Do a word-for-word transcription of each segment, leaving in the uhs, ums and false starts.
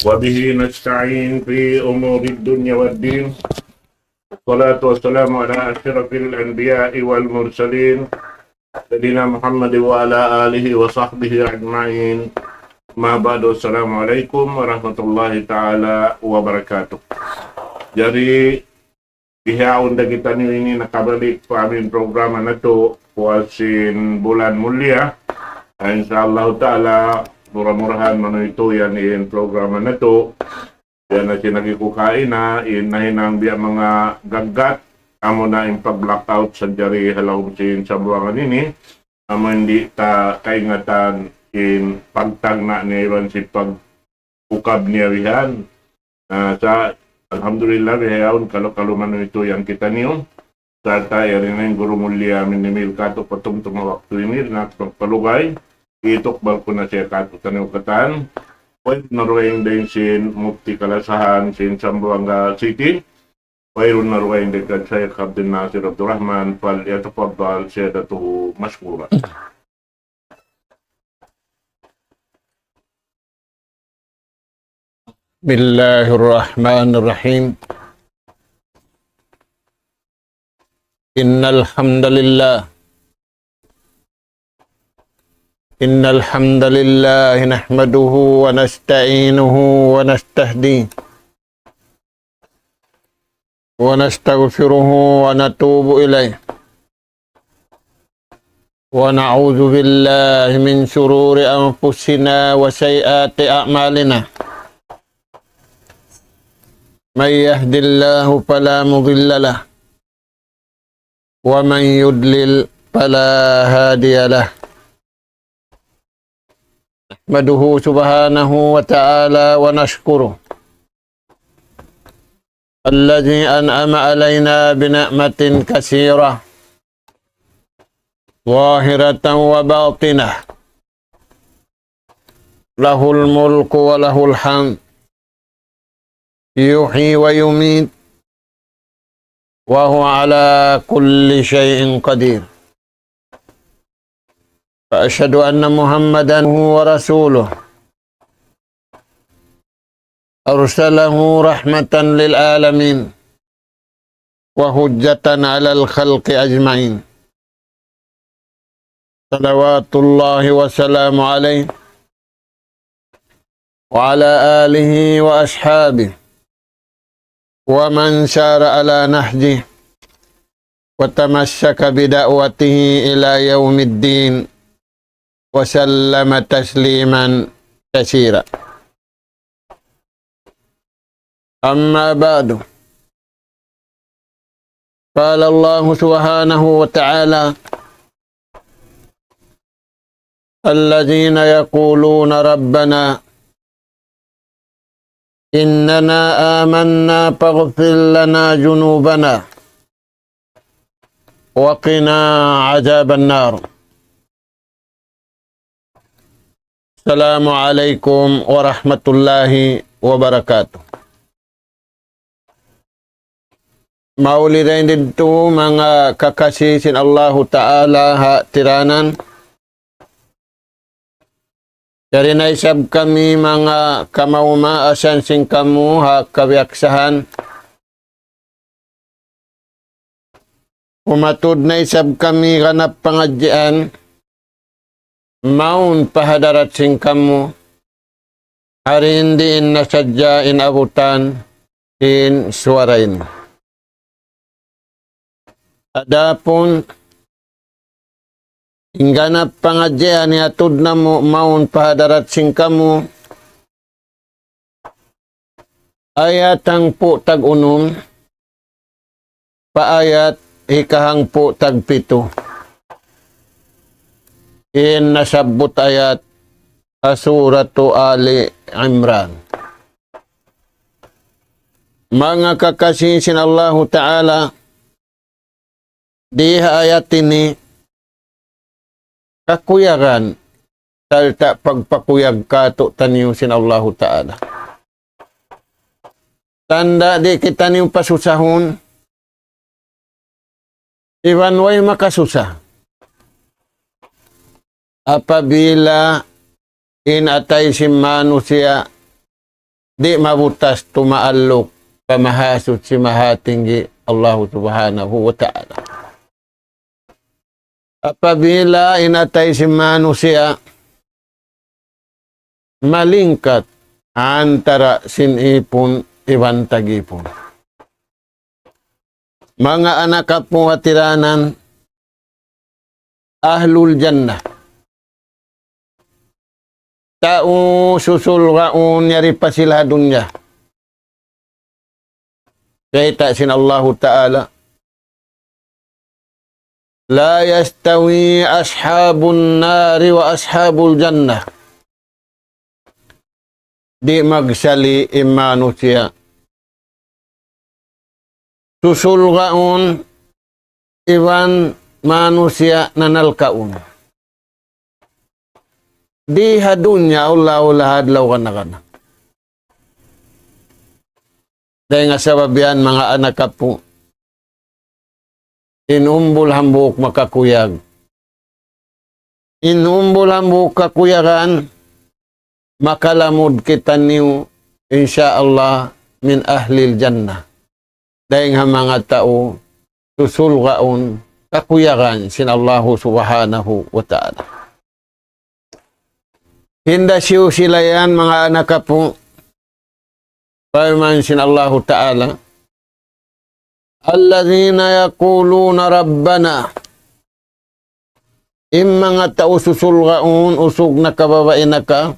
وبه نستعين في أمور الدنيا والدين. والصلاة والسلام على أشرف الأنبياء والمرسلين، سيدنا محمد وعلى آله وصحبه أجمعين. أما بعد، السلام عليكم ورحمة الله تعالى وبركاته. Jari, bihaun da kitaniyu ini nakabalik pa amin programa natu', puas sin bulan mulia. Insya Allah Ta'ala, mura-murahan manuytuy yan in programa natu'. Biya' na sin agi ku kaina, in nahinang biya' manga gaggat, amuna in pag-blackout sadja di ha lawm sin Sambuwangan ini, amu in di' ta kaingatan in pagtagna' niya iban sin pag-ukab niya bihan. Na sa', alhamdulillah, bihaun kalu-kalu manuytuy yan kitaniyu. Sarta' yari na in guru mulia amin ni Mil katu' patumtum ha waktu ini, na pagpalugay, itukbal ku na siya katu'taniyu katan. Wayruun na dugaing dayn sin mufti kalasahan sin Zamboanga City. Wayruun na dugaing dayn kan Shaykh Abdul Nasir Abdul Rahman, فليتفضل سيادته مشكورا. بسم الله الرحمن الرحيم. إن الحمد لله، إن الحمد لله نحمده ونستعينه ونستهديه ونستغفره ونتوب إليه، ونعوذ بالله من شرور أنفسنا وسيئات أعمالنا. من يهد الله فلا مضل له، ومن يضلل فلا هادي له. نحمده سبحانه وتعالى ونشكره، الذي أنعم علينا بنعمة كثيرة، ظاهرة وباطنة، له الملك وله الحمد، يحيي ويميت، وهو على كل شيء قدير. فأشهد أن محمدا ورسوله، أرسله رحمة للعالمين وحجة على الخلق أجمعين، صلوات الله وسلامه عليه وعلى آله وأصحابه ومن سار على نهجه وتمسك بدعوته إلى يوم الدين وسلم تسليما كثيرا. أما بعد، قال الله سبحانه وتعالى: الذين يقولون ربنا إننا آمنا فاغفر لنا ذنوبنا وقنا عذاب النار. السلام عليكم ورحمة الله وبركاته. Mauli dayn didtu manga kakasi sin Allahu Ta'ala ha tiranan. Yari na isab kami manga kamaumaasan sin kamu ha kabiyaksahan. Umatud na isab kami ganap pangadjian, mawn pa hadarat sin kamu, hari in diin na sadja in abutan sin suwara ini. Adapun in ganap pangadjian iyatud namu' mawn pa hadarat sin kamu, ayat hangpu' tag unum, pa ayat hikahangpu' tag pitu. In nasabbut ayat ha Suratu Ali Imran. Manga kakasi sin Allahu Ta'ala, di ha ayat ini, kakuyagan, sarta' pagpakuyag katu'taniyu sin Allahu Ta'ala. Tanda' di' kitaniyu pasusahun, iban way makasusa. Apabila in atay sin manusiya' di' mabutas tumaalluk pa Mahasuchi Mahatinggi Allahu Subhanahu wa Ta'ala. Apabila in atay sin manusiya' malingkat antara sin ipun iban tag-ipun. Manga anak apu' hatiranan, ahlul jannah. Tau susulgaun yari pa sila ha dunya. Bayta' sin Allahu Ta'ala, لا يستوي أصحاب النار وأصحاب الجنة. Di' magsali' in manusiya' susulgaun iban manusiya' nanalkaun. Di ha dunya, ula-ula ha adlaw kana-kana. Dayn ha sabab yan, manga anak apu', in umbul hambuuk makakuyag. In umbul hambuuk kakuyagan, makalamud kitaniyu, insya Allah, من أهل الجنة. Dayn ha manga tau susulgaun kakuyagan sin Allahu Subhanahu wa Ta'ala. Hinda siyu sila yan, manga anak apu', parman sin Allahu Ta'ala, الذين يقولون ربنا. In manga tau susulgaun, usug na ka, babai na ka,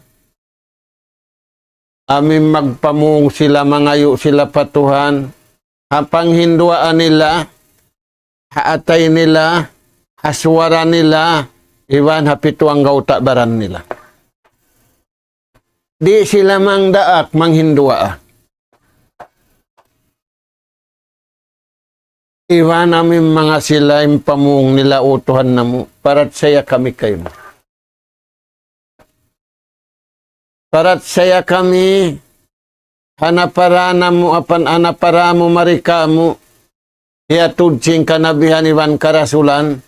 amu in magpamung sila, mangayu' sila pa Tuhan, ha panghinduwaa nila, ha atay nila, ha suwara nila, iban ha pitu anggawta' baran nila. Di' sila mangdaak manghinduwaa. Iban amu in manga sila in pamung nila, "O Tuhan namu', parachaya kami kaymu. Parachaya kami ha napara namu', apan ha napara mu mari kāmu', hiyatud sin kanabihan iban karasulan,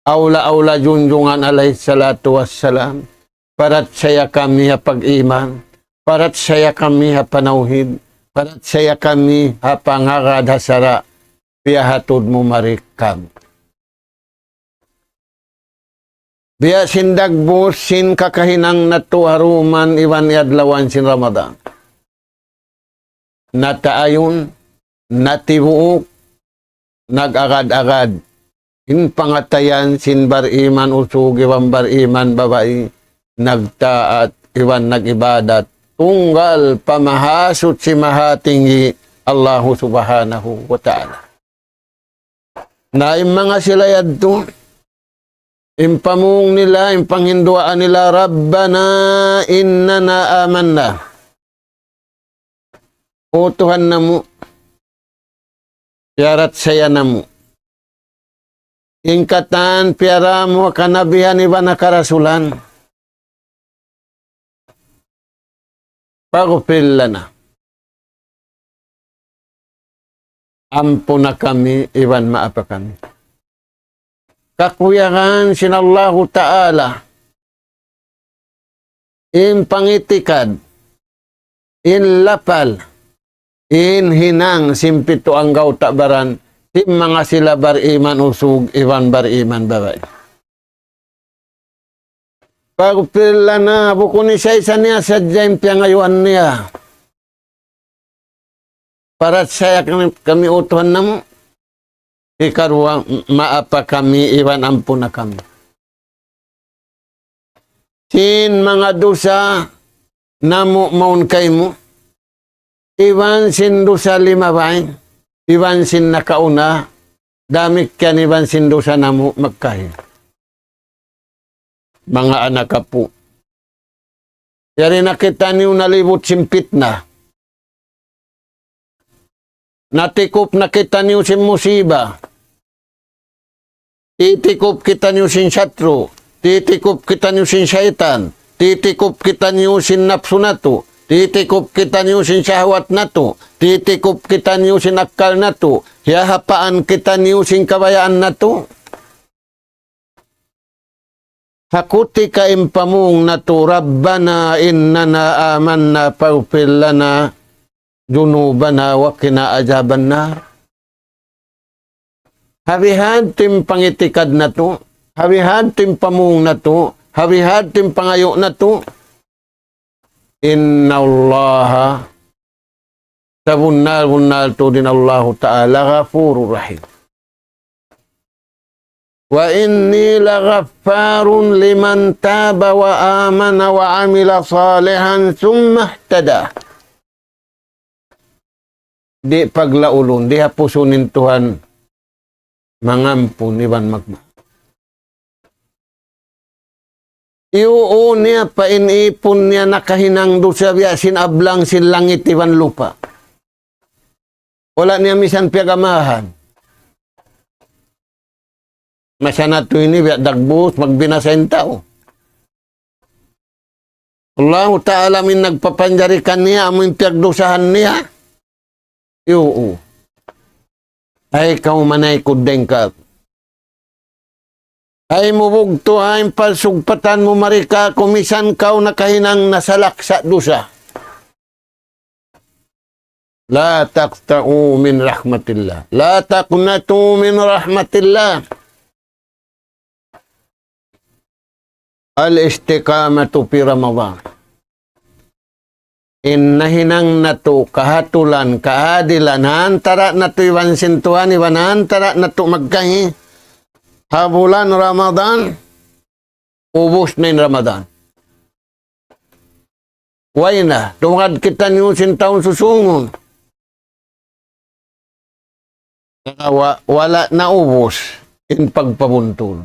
awla-awla junjungan alayhi salatu wassalam. Parachaya kami ha pag-iman, parachaya kami ha panawhid, parachaya kami ha pangagad ha sara' piyahatud mu mari kāmu'." Biya' sin dagbus sin kakahinang natu' ha duman iban adlawan sin Ramadan. Nataayun, natibuuk, nag-agad-agad. In pangatayan sin bariman usug iban bariman babai, nagtaat iban nag-ibadat tunggal pa Mahasuchi Mahatinggi Allahu Subhanahu wa Ta'ala. Na in manga sila yadtu, in pamung nila, in panghinduwaa nila, "ربنا إننا آمنا." "O Tuhan namu', piyarachaya namu' in katan piyara mu ha kanabihan iban ha karasulan. فاغفر لنا." Ampuna kami iban maapa kami. Kakuyagan sin Allahu Ta'ala in pangitikad, in lapal, in hinang sin pitu anggawta' baran, sin manga sila bariman usug iban bariman babai. فاغفر لنا, bukun isa-isa niya sadja in piyangayuan niya. Parachaya kami, kami, O Tuhan namu'. Hikaruwa, maapa kami iban ampuna kami sin manga dusa namu' mawn kaymu, iban sin dusa limabay, iban sin nakauna, damikkiyan iban sin dusa namu' magkahi. Manga anak apu', yari na kitaniyu nalibut sin pitna. Natikup na kitaniyu sin musiba. Titikup kitaniyu sin satru'. Titikup kitaniyu sin saytan. Titikup kitaniyu sin napsu natu'. Titikup kitaniyu sin shahwat natu'. Titikup kitaniyu sin akkal natu'. Hiyahapaan kitaniyu sin kabayaan natu'. Ha kutika in pamung natu', ربنا إننا آمنا فاغفر لنا ذنوبنا وقنا عذاب النار. Ha bihadtu in pangitikad natu', ha bihadtu in pamung natu', ha bihadtu in pangayu' natu'. إن الله, sabunnal-bunnal tuud in Allahu Ta'ala غفور رحيم. وإني لغفار لمن تاب وآمن وعمل صالحا ثم اهتدى. Di' paglaulun, di' hapusun in Tuhan mangampun iban magma. Iyuu niya pa in ipun niya nakahinang dusa biya' sin ablang sin langit iban lupa'. Wala' niya misan piyagamahan. Masa natu' ini biya' dagbus, magbinasa in tau. Allahu Ta'ala amu in nagpapanjari kaniya, amu in piyagdusahan niya. Iyuu. Ay, kaw manaykud dayn kāku'. Ay mu bugtu' in palsugpatan mu mari kāku', misan kaw nakahinang na salaksa' dusa. لا تقنطوا من رحمة الله. لا تقنطوا من رحمة الله. الاستقامة في رمضان. In nahinang natu' kahatulan, kaadilan, ha antara' natu' iban sin Tuhan, iban ha antara' natu' magkahi, ha bulan Ramadan, ubus na in Ramadan. Way na, dumagad kitaniyu sin tahun susungun. Wa-, wala' naubus in pagpabuntul.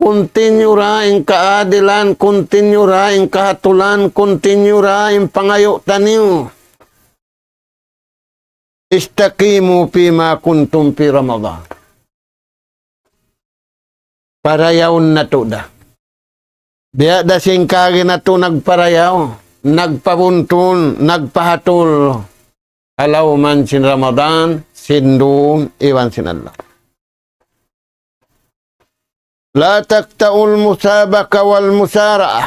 Continue ra in kaadilan, continue ra in kahatulan, continue ra in pangayu' taniyu. استقيموا فيما كنتم في رمضان. Parayawun natu' da. Biya' da sin kaagi natu' nagparayaw, nagpabuntul, nagpahatul. Ha lawm sin Ramadan, sin dum, iban sin Allah. لا تقطعوا المسابقة والمسارعة.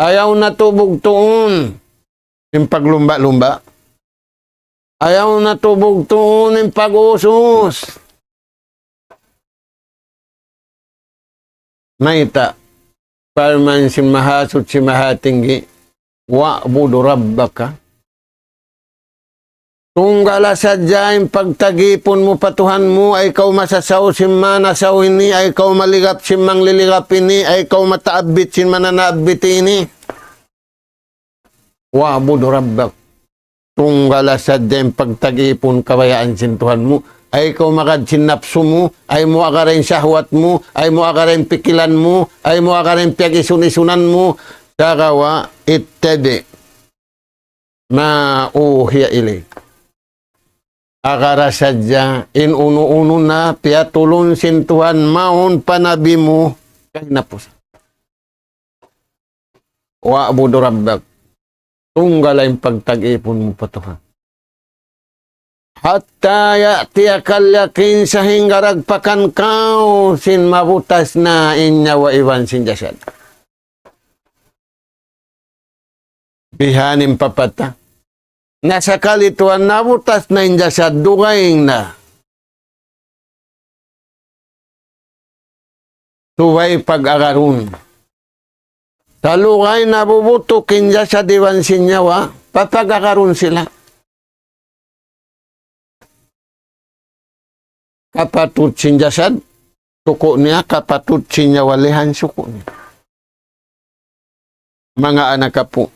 Ayaw natu' bugtuun in paglumba'-lumba'. Ayaw natu' bugtuun in pag-us-us. Mayta'? Parman sin Mahasuchi Mahatinggi, واعبد ربك. Tunggala sadja in pagtag-ipun mu pa Tuhan mu, ay kaw masasaw sin manasaw ini, ay kaw maligap sin mangliligap ini, ay kaw mataabbit sin mananaabbit ini. واعبد ربك. Tunggala sadja in pagtag-ipun kabayaan sin Tuhan mu. Ay kaw magad sin napsu mu, ay mu agara in sahwat mu, ay mu agara in pikilan mu, ay mu agara in piyag-isun-isunan mu. Sagawa' اتبع ما أوحي إليك. Agara sadja in unu-unu na piyatulun sin Tuhan mawn pa Nabi mu kahinapusan. واعبد ربك. Tunggala in pagtag-ipun mu pa Tuhan. حتى يأتيك اليقين, sahingga dagpakan kaw sin mabutas na in nyawa iban sin jasad. Bihaini in papata. Na sakali tuwan nabutas na in jasad, dugaing na. Subay pag-agarun. Salugay nabubutuk in jasad iban sin nyawa, papag-agarun sila. Kapatut sin jasad, suku' niya, kapatut sin nyawa, lihan suku' niya. Manga anak apu',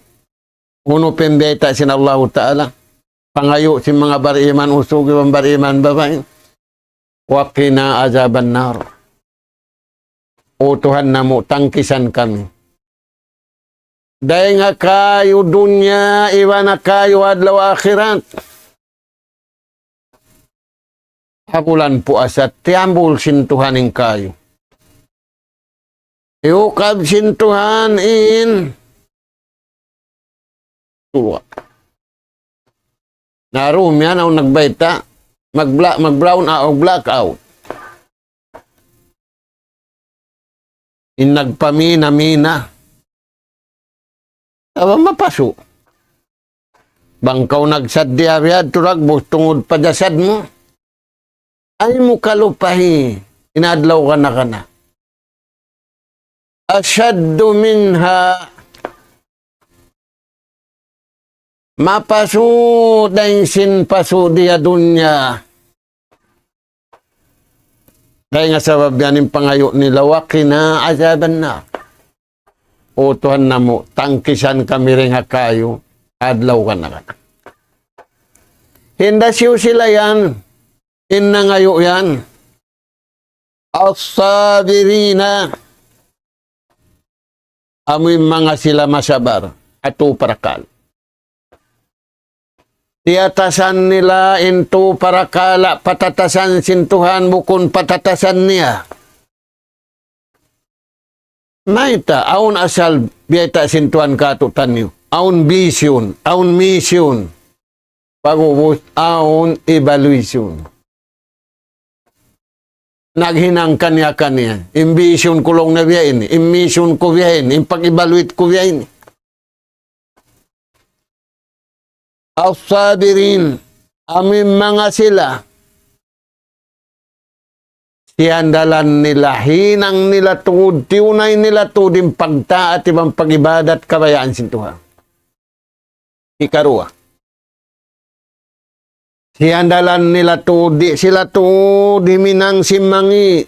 unu pa in bayta' sin Allahu Ta'ala, pangayu' sin manga bariman usug iban bariman babai, وقنا عذاب النار. O Tuhan namu', tangkisan kami dayn ha kayu dunya iban ha kayu adlaw akhirat. Ha bulan puasa, tiyambul sin Tuhan in kayu. Iyukab sin Tuhan in surga'. Na, duun yan awn nagbayta', mag-bla-, mag-brown out, mag-black out. In nagpamina-mina. Sabab mapasu'. Bang kaw nagsaddi ha bihadtu dagbus tungud pa jasad mu. Ay mu kalupahi, in adlaw kana-kana. Ashaddu minha, mapasu' dayn sin pasu' di ha dunya. Dayn ha sabab yan in pangayu' nila, wa qina adhaban nar. O Tuhan namu', tangkisan kami dayn ha kayu, adlaw kana-kana. Hinda hisiyu sila yan, in nangayu' yan. As-sabirina, amu in manga sila masabar, ha tū parakala'. Tiyatasan nila in tū parakala', patatasan sin Tuhan, bukun patatasan niya. Mayta', awn asal biyayta' sin Tuhan kātu'niyu. Awn vision, awn mission. Pag'ubus, awn evaluation. Naghinang kaniya-kaniya. In vision ku laung niya biya' ini. In mission ku biya' ini. In pag-evaluate ku biya' ini. As-sabirin, amu in manga sila, siyandalan nila, hinang nila tuud, tiyunay nila tuud in pagtaat iban pag-ibadat kabayaan sin Tuhan. Hikaruwa. Siyandalan nila tuud, di' sila tuud himinang sin mangi'.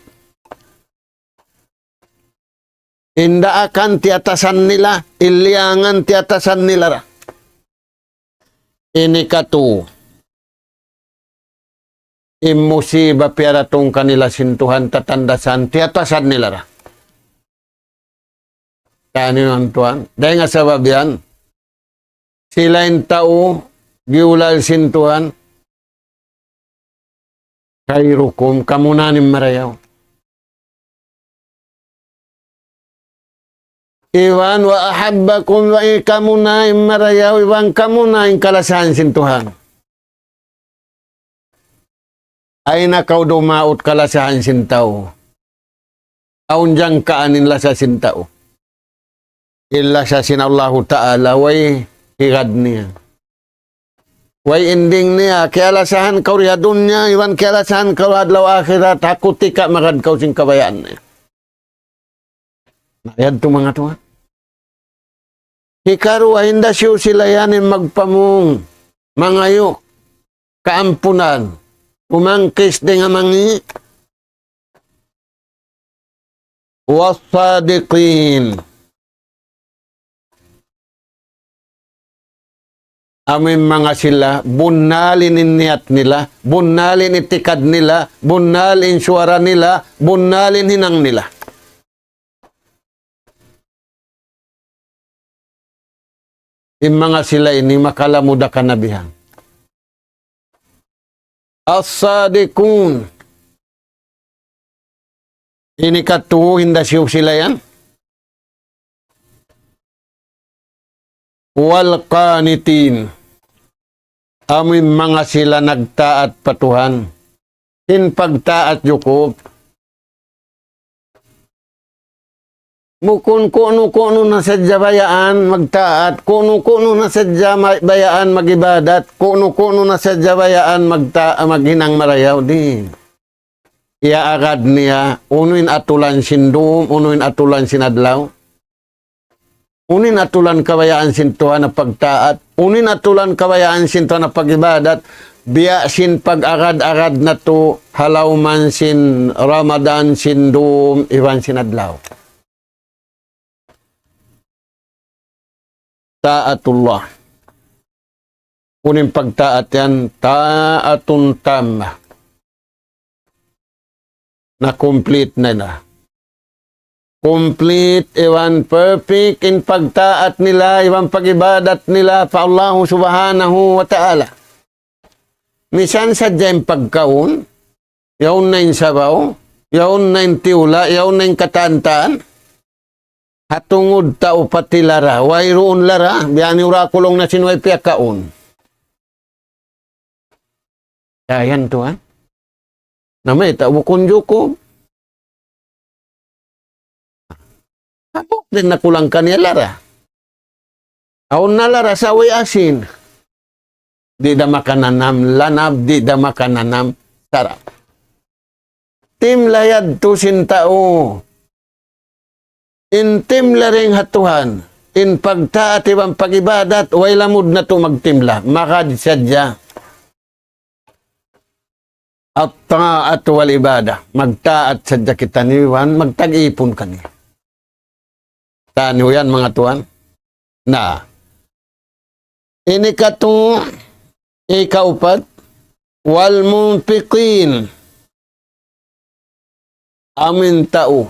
In daakan tiyatasan nila, in liyangan tiyatasan nila ra. Ini katu. In musiba piyaratung kanila sin Tuhan tatandasan, tiyatasan nila ra. Kaniyu yan Tuhan. Dayn ha sabab yan, sila in tau giyulal sin Tuhan, khairukum, kamu na in marayaw. Iban wa ahabbakum, wa in kamu na in marayaw, iban kamu na in kalasahan sin Tuhan. Ay na kaw dumaut kalasahan sin tau. Awn jangkaan in lasa sin tau. In lasa sin Allahu Ta'ala, way higad niya. Way ending niya, kiyalasahan kaw di ha dunya, iban kiyalasahan kaw adlaw akhirat, ha kutika' magad kaw sin kabayaan niya. Na, yadtu manga tuwan. Hikaruwa, hinda hisiyu sila yan in magpamung, mangayu' kaampunan, tumangkis dayn ha mangi'. Was-sadiqin. Amu in manga sila, bunnal in niyat nila, bunnal in itikad nila, bunnal in suwara nila, bunnal in hinang nila. In manga sila ini makalamud ha kanabihan. As-sadiqun. Ini katu, hinda hisiyu sila yan. Wal qanitin. Amu in manga sila nagtaat pa Tuhan. In pagtaat jukup. Bukun kunu-kunu na sadja bayaan magtaat, kunu-kunu na sadja ma-, bayaan mag-ibadat, kunu-kunu na sadja bayaan magta-, maghinang marayaw, di'. Iyaagad niya, unu in atulan sin dum, unu in atulan sin adlaw. Unu in atulan kabayaan sin Tuhan ha pagtaat, unu in atulan kabayaan sin Tuhan ha pag-ibadat, biya' sin pag-agad-agad natu' ha lawm sin Ramadan sin dum iban sin adlaw. Ta'atullah. Unu in pagtaat yan, ta'atun tammah. Na complete na na. Complete iban perfect in pagtaat nila, iban pag-ibadat nila pa Allahu Subhanahu wa Ta'ala. Misan sadja in pagkaun, yaun na in sabaw, yaun na in tiyula', yaun na in katan-katan. Ha tungud tau pati lara, wayruun lara, biya' ni ura kulung na sin way piyakaun. Dayan tuwan. Na mayta' bukun jukup. Hambuuk da in nakulang kaniya lara. Awn na lara sa' way asin. Di' da makananam lanab, di' da makananam sarap. Timla yadtu sin tau. In timla dayn ha Tuhan. In pagtaat iban pag-ibadat, way lamud natu' magtimla. Magad sadja. At-ta'atu wal ibadah. Magtaat sadja kitaniyu iban magtag-ipun kaniya. Taniyu yan, manga tuwan. Na. Ini katu, ikaupat, wal munfiqin. Amu in tau.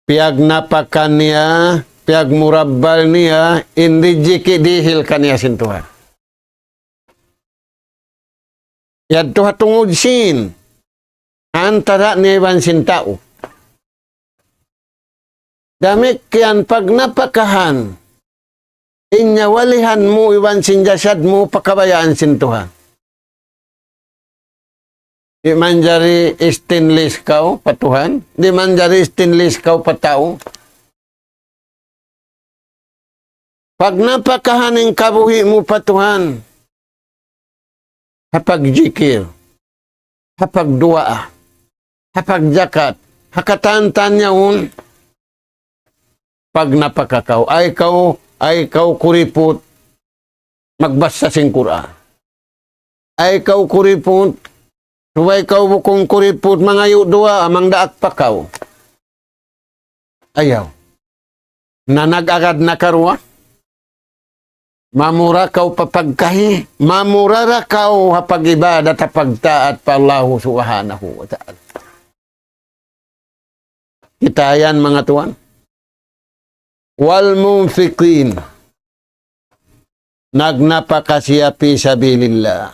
Piyagnapaka niya, piyagmurabbal niya, in rijiki' dihil kaniya sin Tuhan. Yadtu ha tungud sin antara' niya iban sin tau. Damikkiyan pagnapakahan in nyawalihan mu iban sin jasad mu pa kabayaan sin Tuhan. Di' manjari stainless kaw pa Tuhan, di' manjari stainless kaw pa tau. Pagnapakahan in kabuhi' mu pa Tuhan. Ha pagjikil, ha pagduwaa, ha pagjakat, ha katan-katan yaun, pagnapaka kaw. Ay kaw, ay kaw kuriput, magbasa sin Qur'an. Ay kaw kuriput, subay kaw bukun kuriput, mangayu' duwaa, mangdaak pa kaw. Ayaw. Na nag-agad na karuwa. Mamura kaw pa pagkahi, mamura ra kaw ha pag-ibadat, ha pagtaat pa Allahu Subhanahu wa Ta'ala. Kita' yan, manga tuwan. Wal munfiqin. Nagnapaka siya fi sabilillah.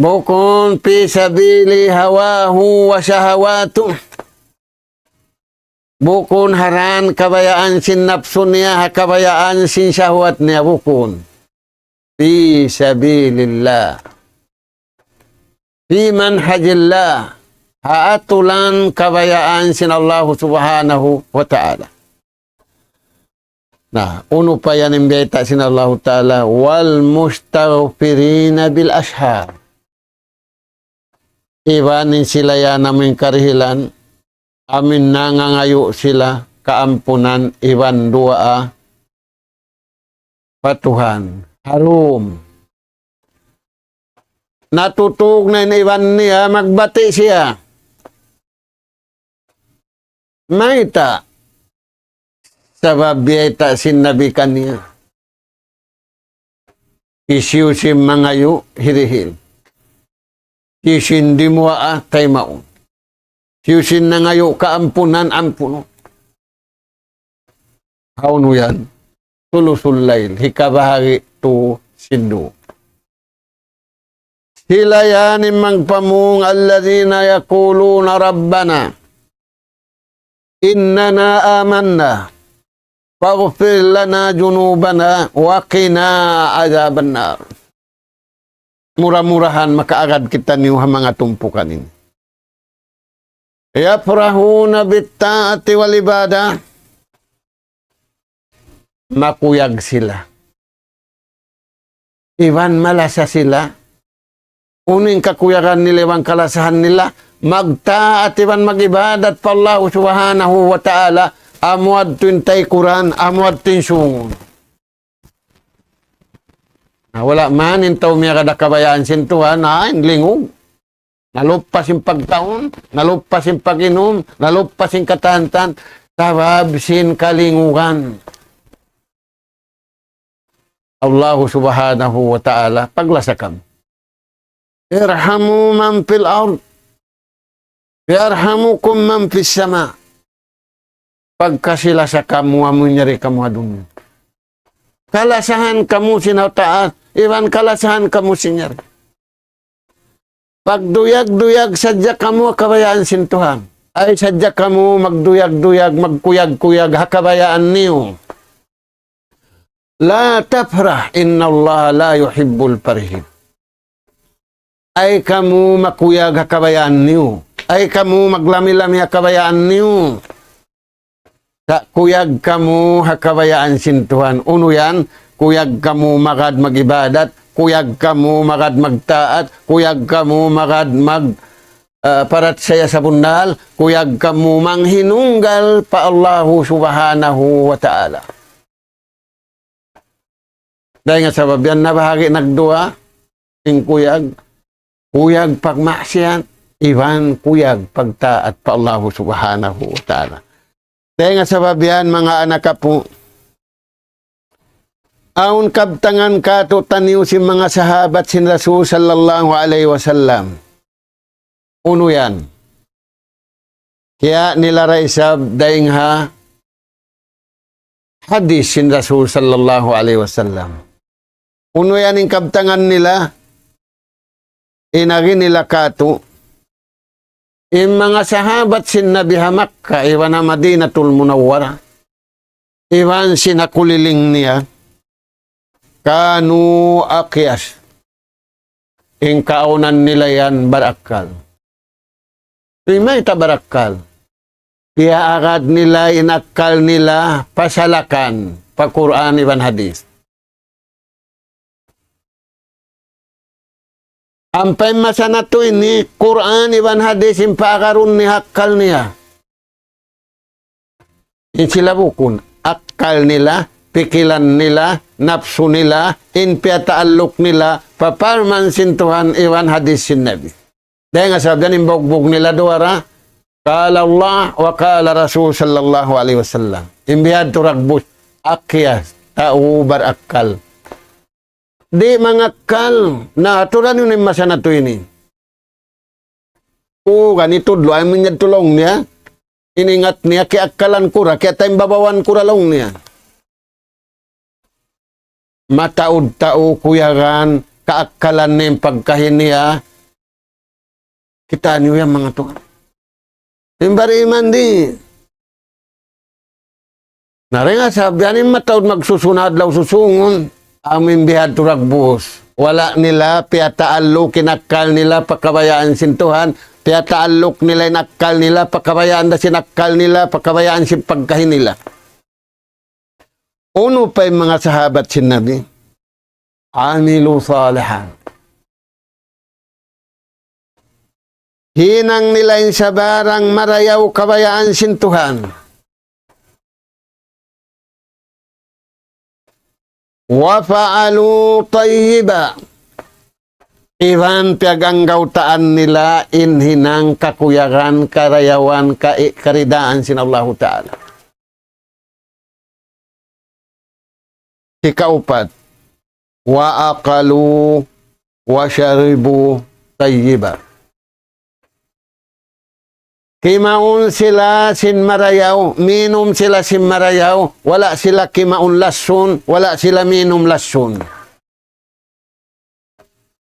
Bukun fi sabili hawahu wa shahawatuh. Bukun ha dan kabayaan sin napsu niya, ha kabayaan sin shahwat niya, bukun. Fi sabilillah. Fi manhajillah. Ha aturan kabayaan sin Allahu Subhanahu wa Ta'ala. Na, unu pa yan in bayta' sin Allahu Ta'ala, wal mustaghfirina bil ashar. Iban in sila yan amu in karihilan, amu in nangangayu' sila kaampunan iban duwaa pa Tuhan. Harum. Natutug na in iban niya, magbati' siya. Mayta'? Sabab biyayta' sin Nabi kaniya. Hisiyu-siyu in mangayu', hirihil. Hisiyu-siyu in dimuwaa, taymaun. Hisiyu-siyu in nangayu' kaampunan, ampunun. Hawnu yan? Thuluthul layl, hikabahagi' tu sin du. Sila yan in magpamung, الذين يقولون ربنا إننا آمنا فاغفر لنا ذنوبنا وقنا عذاب النار. Mura-murahan makaagad kitaniyu ha manga tumpukan ini. يفرحون بالطاعة والعبادة. Makuyag sila. Iban malasa sila. Unu in kakuyagan nila iban kalasahan nila? Magtaat iban mag-ibadat pa Allahu Subhanahu wa Ta'ala. Amu yadtu in taykuran, amu yadtu in sungun. Na, wala' man in tau miyagad ha kabayaan sin Tuhan, na, in lingug. Naluppas in pagkaun, naluppas in pag-inum, naluppas in katan-katan, sabab sin kalingugan. Allahu Subhanahu wa Ta'ala, paglasa kamu. ارحموا من في الأرض يرحمكم من في السماء. Pagkasi-lasa kamu amu in yari kamu ha dunya. Kalasahan kamu sin ha taas, iban kalasahan kamu sin yari. Pagduyag-duyag sadja kamu ha kabayaan sin Tuhan. Ay sadja kamu magduyag-duyag, magkuyag-kuyag ha kabayaan niyu. لا تفرح إن الله لا يحب الفرحين. Ay kamu makuyag ha kabayaan niyu. Ay kamu maglami-lami ha kabayaan niyu. Sa' kuyag kamu ha kabayaan sin Tuhan. Unu yan? Kuyag kamu magad mag-ibadat, kuyag kamu magad magtaat, kuyag kamu magad mag, ah, parachaya sabunnal, kuyag kamu manghinunggal pa Allahu Subhanahu wa Ta'ala. Dayn ha sabab yan, nabahagi' nagduwa in kuyag, kuyag pagmaksiyat, iban kuyag pagtaat pa Allahu Subhanahu wa Ta'ala. Dayn ha sabab yan, manga anak apu', awn kabtangan kātu'niyu sin manga sahabat sin Rasul sallallahu alayhi wasallam. Unu yan? Kiya' nila da isab dayn ha hadith sin Rasul sallallahu alayhi wasallam. Unu yan in kabtangan nila, in agi nila kātu', in manga sahabat sin Nabi ha Makkah, iban ha Madinatul Munawwarah, iban sin ha kuliling niya, kanu akyas. In kaawnan nila yan barakkal. Di' mayta' barakkal. Piyaagad nila in akkal nila pa salakan, pa Qur'an iban hadith. Ampa in masa natu' ini, Qur'an iban hadith in paagarun niya ha akkal niya. In sila bukun, akkal nila, pikilan nila, napsu nila, in piyataalluk nila pa parman sin Tuhan iban hadith sin Nabi. Dayn ha sabab yan in bugbug nila duwa ra, قال الله وقال رسول صلى الله عليه وسلم. In bihadtu dagbus, akyas, tau barakkal. Di' mangakkal, na aturan yun in masa natu' ini. O, gani tudlu, ay minyad tulung niya. Iningat niya, kiyaakkalan ku ra, kiyataimbabawan ku ra laung niya. Mataud tau kuyagan, kaakkalan niya in pagkahi niya. Kita' niyu yan manga tuwan. In bariman di'. Na dayn ha sabab yan in mataud magsusun adlaw susūngun, amu in bihadtu dagbus. Wala' nila piyataalluk in akkal nila pa kabayaan sin Tuhan, piyataalluk nila in akkal nila pa kabayaan da sin akkal nila, pa kabayaan sin pagkahi nila. Unu pa in manga sahabat sin Nabi? عملوا صالحا. Hinang nila in sabarang marayaw kabayaan sin Tuhan. وفعلوا طيبا. Iban piyaganggautaan nila in hinang kakuyagan, karayawan, ka-, karidaan sin Allahu Ta'ala. Hikaupat, وأكلوا وشربوا طيبا. Kimaun sila sin marayaw, minum sila sin marayaw, wala' sila kimaun lasun, wala' sila minum lasun.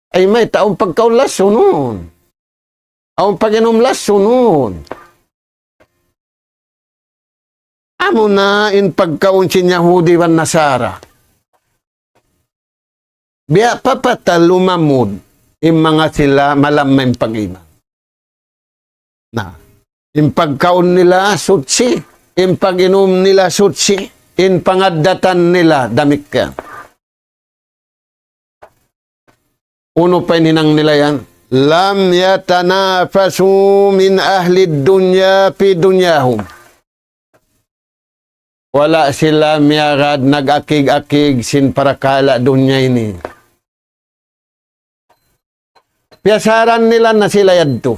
Ay, mayta' awn pagkaun lasun? Awn pag-inum lasun? Amuna in pagkaun sin Yahudi iban Nasara. Biya' pa pata lumamud in manga sila malamma in pag-iman. Na, in pagkaun nila suchi, in pag-inum nila suchi, in pangaddatan nila damikkiyan. Unu pa in hinang nila yan? لم يتنافسوا من أهل الدنيا في دنياهم. Wala' sila miyagad nag-akig-akig sin parakala' dunya ini. Piyasaran nila na sila yadtu.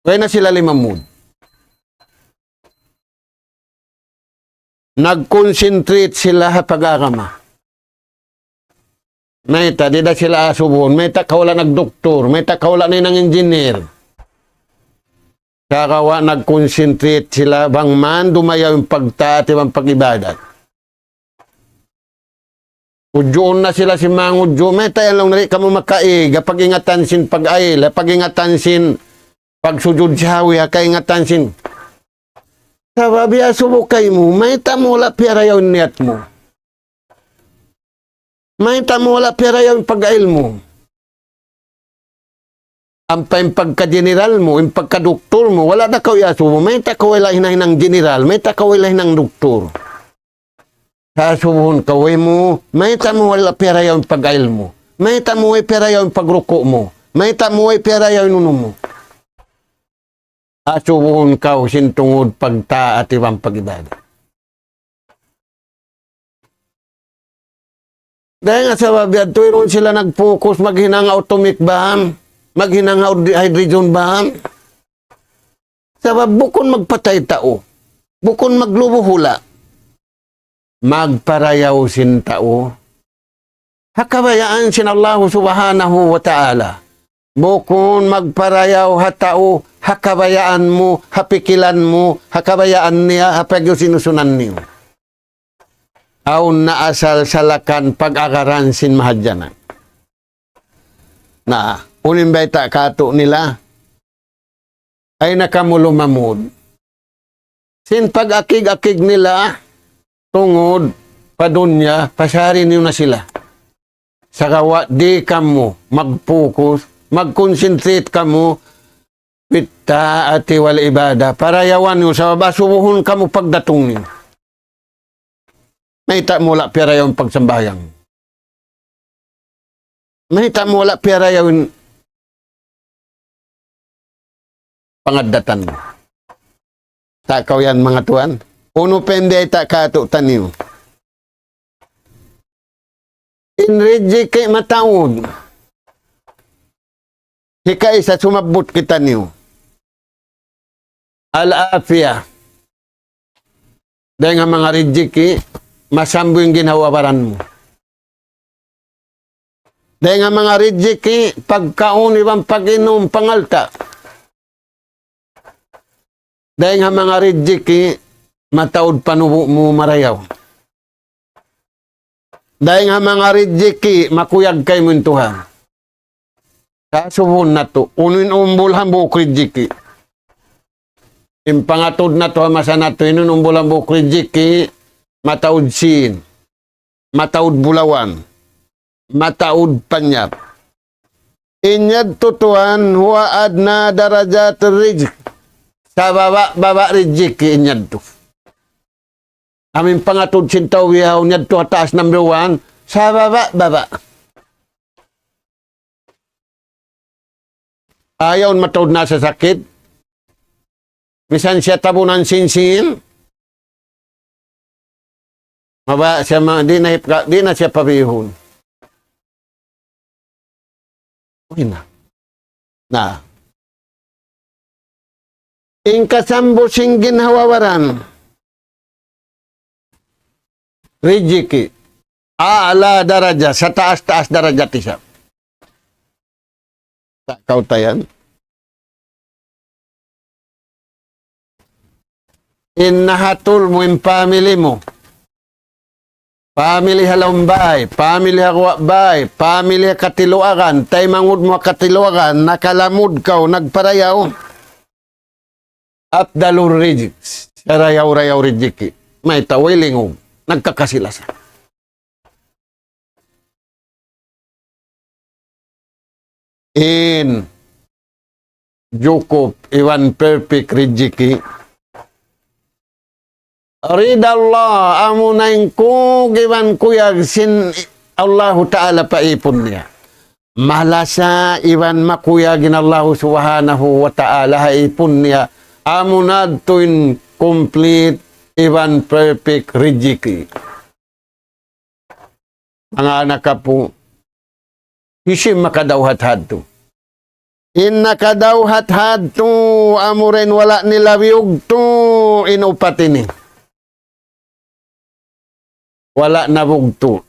Way na sila limamud. Nag-concentrate sila ha pag-agama. Mayta', di' da sila asubuhun. Mayta' kaw wala' nagdoktor. Mayta' kaw wala' na hinang engineer. Sagawa' nag-concentrate sila bang man dumayaw in pagtaat iban pag-ibadat. Udjuun na sila sin mangudju'. Mayta' yan laung, di' kamu makaig ha pag-ingatan sin pag-ayil, ha pag-ingatan sin pagsujud sahwi, ha kaingatan sin. Sabab iyasubu kaymu, mayta' mu wala' piyarayaw in niyat mu? Mayta' mu wala' piyarayaw in pag-ayil mu? Ampa in pagka-general mu, in pagka-doktor mu, wala' da kaw iyasubu. Mayta' kaw wala' hinahinang general, mayta' kaw wala' hinang doktor. Sa' asubuhun kaw, way mu, mayta' mu wala' piyarayaw in pag-ilmu'. Mayta' mu way piyarayaw in pagruku' mu. Mayta' mu way piyarayaw in unu mu. Asubuhun kaw sin tungud pagtaat iban pag-ibadat. Dayn ha sabab yadtu, irun sila nag-focus maghinang atomic bomb, maghinang hyd-, hydrogen bomb. Sabab bukun magpatay tau, bukun maglubu hula'. Magparayaw sin tau ha kabayaan sin Allahu Subhanahu wa Ta'ala. Bukun magparayaw ha tau ha kabayaan mu, ha pikilan mu, ha kabayaan niya, ha pag'usin-usunan niyu. Awn na asal salakan pag-agaran sin mahadjana'. Na, unu in bayta' katu' nila? Ay na kamu lumamud sin pag-akig-akig nila tungud pa dunya, pasari niyu na sila. Sagawa' di' kamu mag-focus, mag-concentrate kamu fit ta'ati wal ibadah. Parayawan niyu, sabab asubuhun kamu pagdatung niyu. Mayta' mu wala' piyarayaw in pagsambahayang? Mayta' mu wala' piyarayaw in pangaddatan? Sa' kaw yan, manga tuwan. Unu pa in bayta' katu' taniyu? In rijiki' mataud. Hikaisa, sumabbut kitaniyu. Al-afiyah. Dayn ha manga rijiki', masambu in ginhawa-baran mu. Dayn ha manga rijiki', pagkaun iban pag-inum, pangalta'. Dayn ha manga rijiki', mataud panubu' mu marayaw. Dayn ha manga rijiki', makuyag kaymu in Tuhan. Sa' asubuhun natu', unu in umbul hambuuk rijiki'. In pangatud natu' ha masa natu', unu in umbul hambuuk rijiki', mataud sīn, mataud bulawan, mataud panyap. In yadtu tuwan, huwa adna darajat rizq. Sababa'-baba' rijiki' in yadtu. Amu in pangatud sin tau bihaun yadtu ha taas number one, sababa'-baba'. Ayaw mataud na sasakit. Misan siya tabunan sin sīn. Mabaya' siya ma-, di' na hip-, di' na siya pabihun. Uy na. Na. In kasambu sin ginhawa-baran. Rijiki'. A'la daraja, sataas-taas darajat isab. Sa' kaw tayan. In nahatul mu in family mu. Family ha lawm bay, family ha guwa' bay, family ha katiluagan, taymanghud mu ha katiluagan, nakalamud kaw, nagparayaw. Afdalur rizq, sarayaw-rayaw rijiki'. Mayta', way lingug, nagkakasi-lasa. In jukup iban perfect rijiki'. Rida Allah, amuna in kug iban kuyag sin Allahu Ta'ala pa ipun niya. Malasa iban makuyag in Allahu Subhanahu wa Ta'ala ha ipun niya. Amuna yadtu in complete iban perfect rijiki'. Manga anak apu, hisiyu in makadawhat hadtu? In nakadawhat hadtu, amura in wala' nila biyugtu' in upat ini. Wala' nabugtu'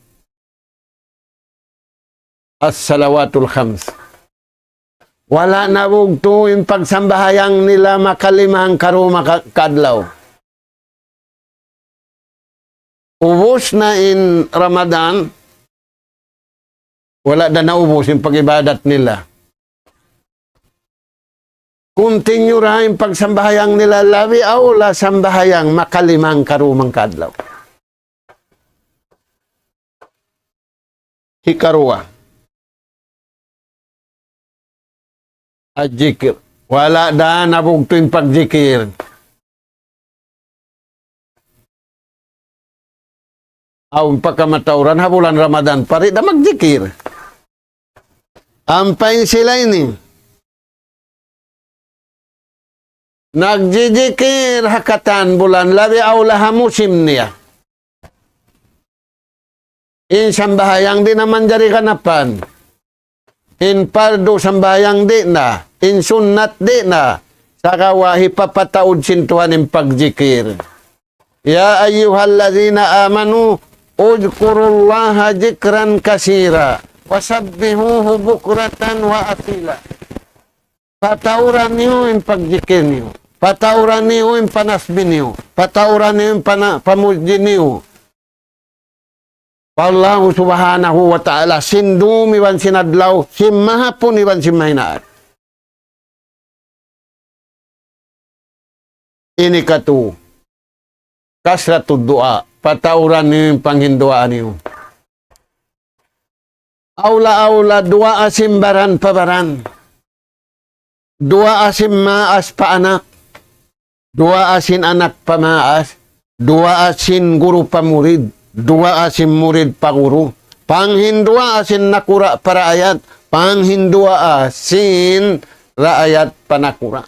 as-salawatul khams. Wala' nabugtu' in pagsambahayang nila makalima hangkaruwa ka-, kaadlaw. Ubus na in Ramadan, wala' da naubus in pag-ibadat nila. Continue ra in pagsambahayang nila, labi awla sambahayang makalima hangkaruwa kaadlaw. Hikaruwa. Al-jikir. Wala' da nabugtu' in pagjikir. Awn pa kamatauran ha bulan Ramadan pa di' da magjikir. Ampa in sila ini nagjijikir ha katan bulan, labi awla ha musim niya. In sambahayang di' na manjari ganapan. In pardu sambahayang di' na, in sunnat di' na. Sagawa' hipapataud sin Tuhan in pagjikir. يا أيها الذين آمنوا اذكروا الله ذكرا كثيرا وسبحوه بكرة وأصيلا. Patauran niyu in pagjikir niyu. Patauran niyu in panasbih niyu. Patauran niyu in pana-, pamudji niyu pa Allahu Subhanahu wa Ta'ala, sin dum iban sin adlaw, sin mahapun iban sin mahinaat. Ini katu, kasratud du'a, patauran niyu in panghinduwaa niyu. Awla-awla duwaa sin baran pa baran. Duwaa sin maas pa anak. Duwaa sin anak pa maas. Duwaa sin guru pa murid. Duwaa sin murid pa guru. Panghinduwaa sin nakura' pa raayat. Panghinduwaa sin raayat pa nakura'.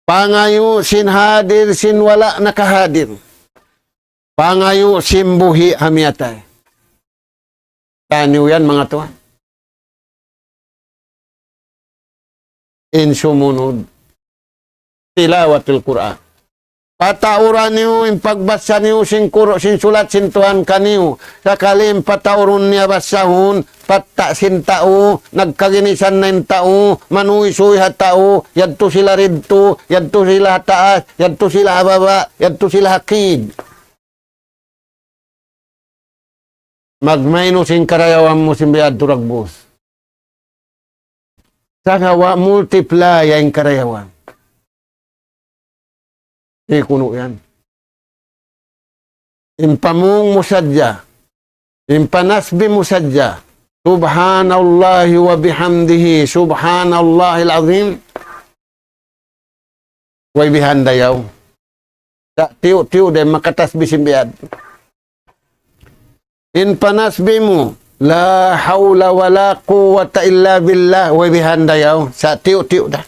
Pangayu' sin hadir, sin wala' nakahadir. Pangayu' sin buhi' ha miyatay. Taniyu yan, manga tuwan. In sumunud, tilawatul Qur'an. Patauran niyu in pagbasa niyu sin Qur-, sin sulat sin Tuhan kaniyu. Sakali in pataurun niya basahun, patta' sin tau, nagkaginisan na in tau, manuysuy ha tau, yadtu sila didtu, yadtu sila ha taas, yadtu sila ha baba', yadtu sila ha kid. Magmainu sin karayawan mu sin biya' adtu dagbus. Sagawa' multiply in karayawan. Di' kunu' yan. In pamung mu sadja, in panasbih mu sadja, سبحان الله وبحمده سبحان الله العظيم. Way bihan dayaw. Sa' tiyu'-tiyu' da in makatasbih sin biya' adtu. In panasbih mu, لا حول ولا قوة إلا بالله, way bihan dayaw. Sa' tiyu'-tiyu' da.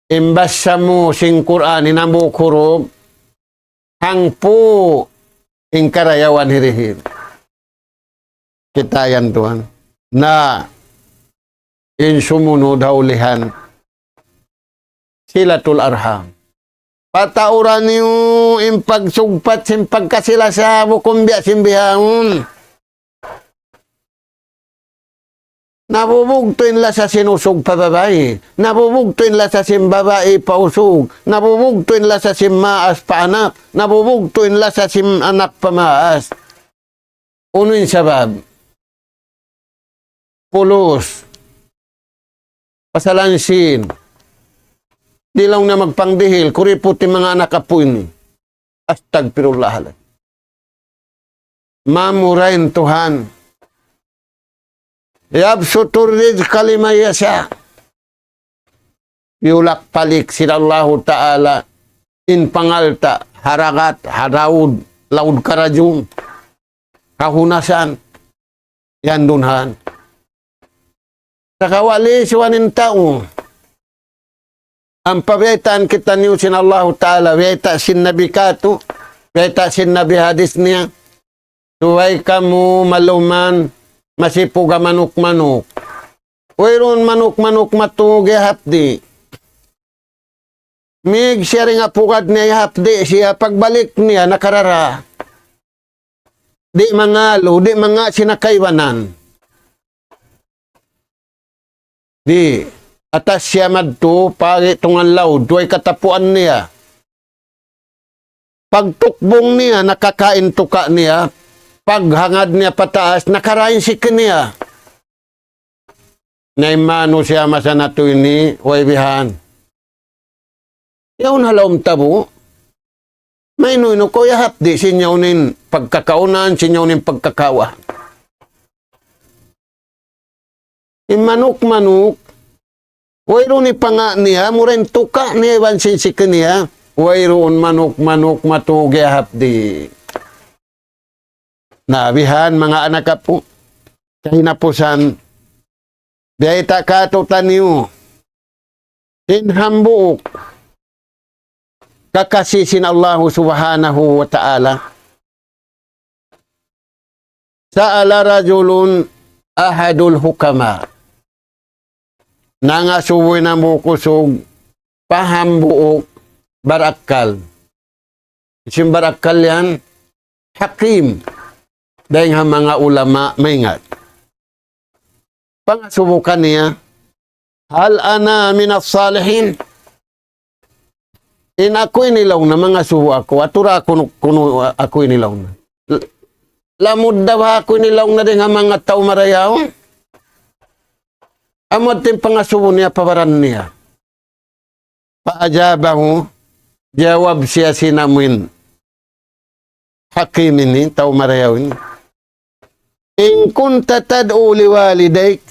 In basa mu sin Qur'an, in hambuuk hurup, hangpu' in karayawan hirihil. Kita' yan, tuwan. Na, in sumunud ha ulihan, silatul arham. Patauran niyu in pagsugpat sin pagkasi-lasa bukun biya' sin bihaun. Nabubugtu' in lasa sin usug pa babai. Nabubugtu' in lasa sin babai pa usug. Nabubugtu' in lasa sin maas pa anak. Nabubugtu' in lasa sin anak pa maas. Unu in sabab? Pulos. Pasalan sin. Di' laung niya magpangdihil, kuriput in manga anak apu' ini. Astagfirullahaladzim. Mamura in Tuhan. يبسط الرزق لمن يشاء. Piyulak-palik sin Allahu Ta'ala in pangalta', ha dagat, ha laud, laud karajun, kahunasan, yan duun han. Sagawa' lisuan in tau. Ampa biyaytaan kitaniyu sin Allahu Ta'ala, biyayta' sin Nabi katu', biyayta' sin Nabi hadis niya. Subay kamu maluman, masipug ha manuk-manuk. Wayruun manuk-manuk matug iyahapdi'. Mig siya dayn ha pugad niya, iyahapdi' siya, pagbalik niya, nakarara. Di' mangalu, di' manga sin kaibanan. Di', atas siya madtu, pari tungan laud, way katapuan niya. Pagtukbung niya, nakakain tuka' niya. Paghangad niya pataas, nakarain siki niya. Na in manusiya' masa natu' ini, way bihan. Yaun ha lawm tabu'. Mainu-inu kaw iyahapdi' sin yaun in pagkakaunan, sin yaun in pagkakaawahan. In manuk-manuk, wayruun in panga' niya, amura in tuka' niya iban sin siki niya, wayruun manuk-manuk matug iyahap di. Na bihan manga anak apu', kahinapusan, biyayta' kātu'niyu, in hambuuk kakasi sin Allahu Subhanahu wa Ta'ala. سأل رجل أحد الحكماء. Nangasubu in hambuuk usug pa hambuuk barakkal. Hisiyu in barakkal yan? Hakim. Dayng ha manga ulama maingat. Pangasubu kaniya, هل أنا من الصالحين؟ In aku ini laung niya, mangasubu aku, atura aku nu-, kunu' aku ini laung niya. L-, lamud da ba aku ini laung niya dayng ha manga tau marayaw? Amu in pangasubu niya pa baran niya. فأجابه, jawab siya sin amu in hakim ini, tau marayaw ini. إن كنت تدعو لوالديك,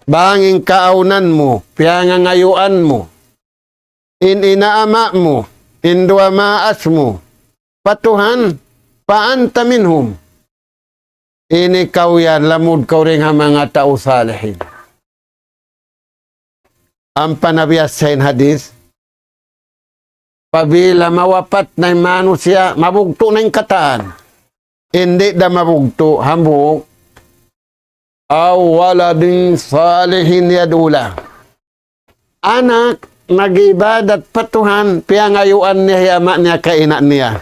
bang in kaawnan mu, piyangangayuan mu, in ina' ama' mu, in duwa maas mu, pa Tuhan, فأنت منهم. In ikaw yan, lamud kaw dayng ha manga tau salihin. Ampa na biya' sin hadis, apabila mawapat na in manusiya', mabugtu' na in katan. Di' da mabugtu', hambuuk. أو ولد صالح يدعو له. Anak nag-ibadat pa Tuhan, piyangayuan niya hi ama' niya ka ina' niya.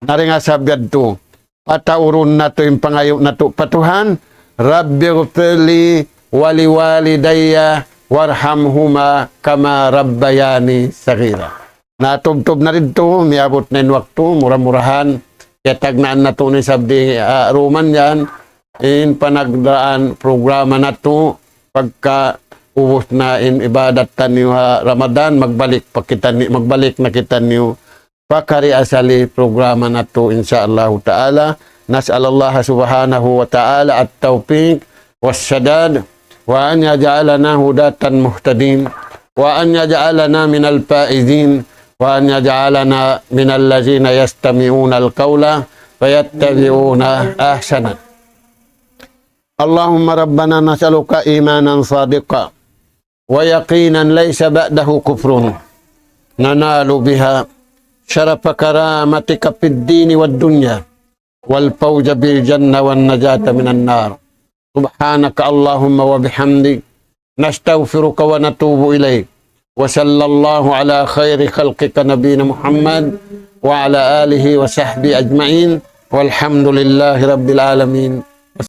Na dayng ha sabab yadtu, pataurun natu' in pangayu' natu' pa Tuhan, رب اغفر لي ولوالدي وارحمهما كما ربياني صغيرا. Na tubtub na didtu, miyabut na in waktu, mura-murahan, kiyatagnaan natu' ini sabab di, ah, duman yan, in panagdaan programa natu', pagka ubus na in ibadat taniyu ha Ramadan, magbalik pa kitaniyu, magbalik na kitaniyu pa kari asali programa natu', insya Allahu ta'ala. نسأل الله سبحانه وتعالى التوفيق والسداد، وأن يجعلنا هداة مهتدين، وأن يجعلنا من الفائزين، وأن يجعلنا من الذين يستمعون القول فيتبعون أحسنه. اللهم ربنا نسألك إيمانا صادقا ويقينا ليس بعده كفر ننال بها شرف كرامتك في الدين والدنيا والفوز بالجنة والنجاة من النار. سبحانك اللهم وبحمدك، نستغفرك ونتوب إليك. وصلى الله على خير خلقك نبينا محمد وعلى آله وصحبه أجمعين. والحمد لله رب العالمين.